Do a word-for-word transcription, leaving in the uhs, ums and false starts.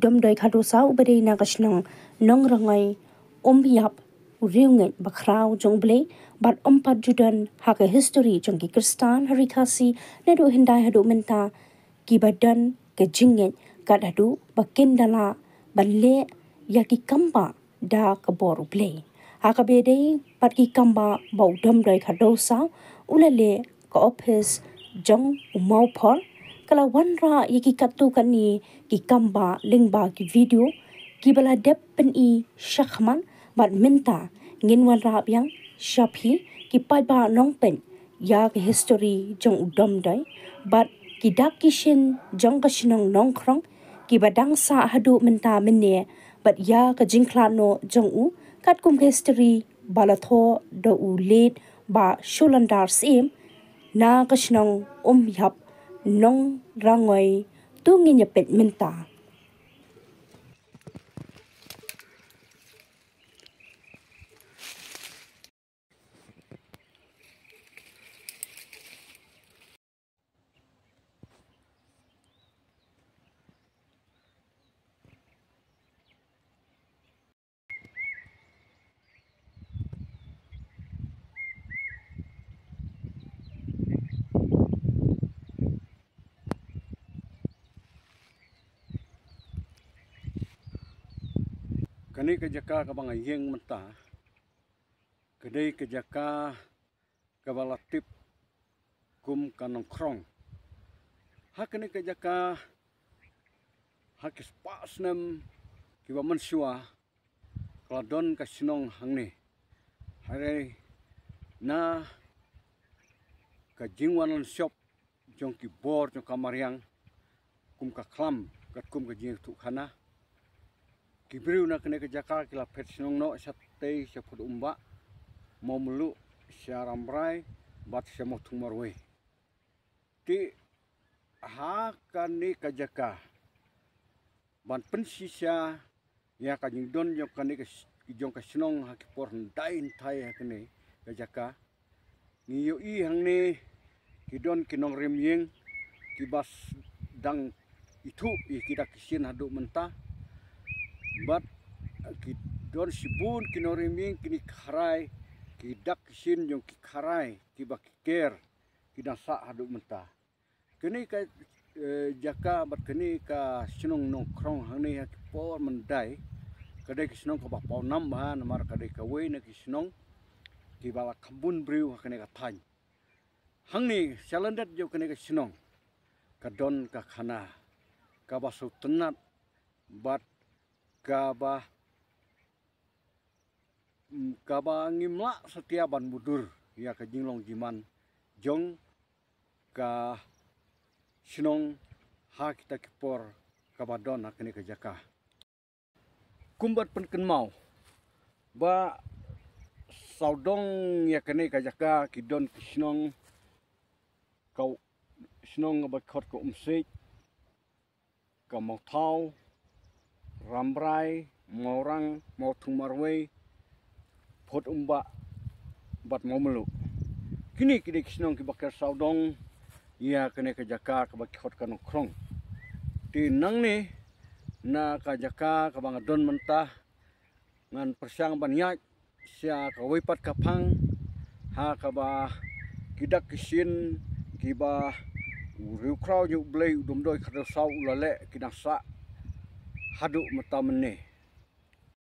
Dom doi khadduh saw uba dei na ka shnong Nongrangoi, um ïap u riewngeit bakhraw jong U Blei, bad um pat ju don ha ka history jong ki Khristan ha Ri Khasi naduh hyndai haduh mynta, kiba don ka jingngeit kat haduh ba kin da lah ban leh ïa ki kambah da ka bor U Blei. Ha kaba ïadei bad ki kambah ba u Domdoi Khaddosaw u la leh, ka ophis jong u Mawphor ka la wanrah ïa ki katto katne ki kambah lyngba ki video kiba la dep pyni shakhmat, bad mynta ngin wanrah biang sha phi ki paidbah nongpeit ïa ka history jong u Domdoi bad ki dak ki shin jong ka shnong Nongkhrong kiba dang sah haduh mynta mynne, bad ïa ka jingkhlad noh jong u katkum ka history ba la thoh da u late Bah Shulandar Syiem na ka shnong Umïap, Nongrangoi. To ngin ïa peit mynta. Kane ka jaka kaba nga ïeng mynta ka dei ka jaka kaba la tip kum ka Nongkhrong. Ha kane ka jaka, ha ki spah snem kiba mynshuwa, ka la don ka shnong hangne. Hynrei na ka jingwan shop jong ki bor jong ka mariang, kum ka khlam katkum ka jingïathuhkhana, ki briew na kane ka jaka ki la phet shnong noh shatei sha Phutumbah, Mawmluh, sha Rambrai bad sha Mawthung Marwei. Te ha kane ka jaka, ban pynshisha ïa ka jingdon jong kane ka sh-, jong ka shnong ha ki por hyndai hynthai ha kane ka jaka, ngi ïohi hangne ki don ki nongrim ïing kiba s-, dang ithuh ïa ki dak ki shin haduh mynta. Bad ki don shibun ki nongrim ïing kine ki kharai, ki dak ki shin jong ki kharai kiba ki ker ki dang sah haduh mynta. Kane ka, eh, jaka bad kane ka shnong Nongkhrong hangne ha ki por myndai ka dei ka shnong kaba pawnam bha, namar ka dei kawei na ki shnong kiba la kham bun briew ha kane ka thaiñ. Hangne sha lyndet jong kane ka shnong ka don ka khana kaba sngewtynnat bad kaba, mm, kaba ngim lah satia ban mutdur ïa ka jinglong jingman jong ka shnong ha kita ki por kaba don ha kane ka jaka. Kum ban pynkynmaw ba sawdong ïa kane ka jaka ki don ki shnong, ka shnong ba khot ka Umsej, ka Mawthaw, Rambrai, Mawrang, Mawthung Marwei, Phutumbah bad Mawmluh. Kine ki dei ki shnong kiba ker sawdong ïa kane ka jaka kaba ki khot ka Nongkhrong. Te nangne na ka jaka kaba nga don mynta, ngan pyrshang ban ïaid sha kawei pat ka phang ha kaba ki dak ki shin kiba u riewkhraw jong U Blei u Domdoi Khaddosaw u la leh ki dang sah haduh mynta mynne.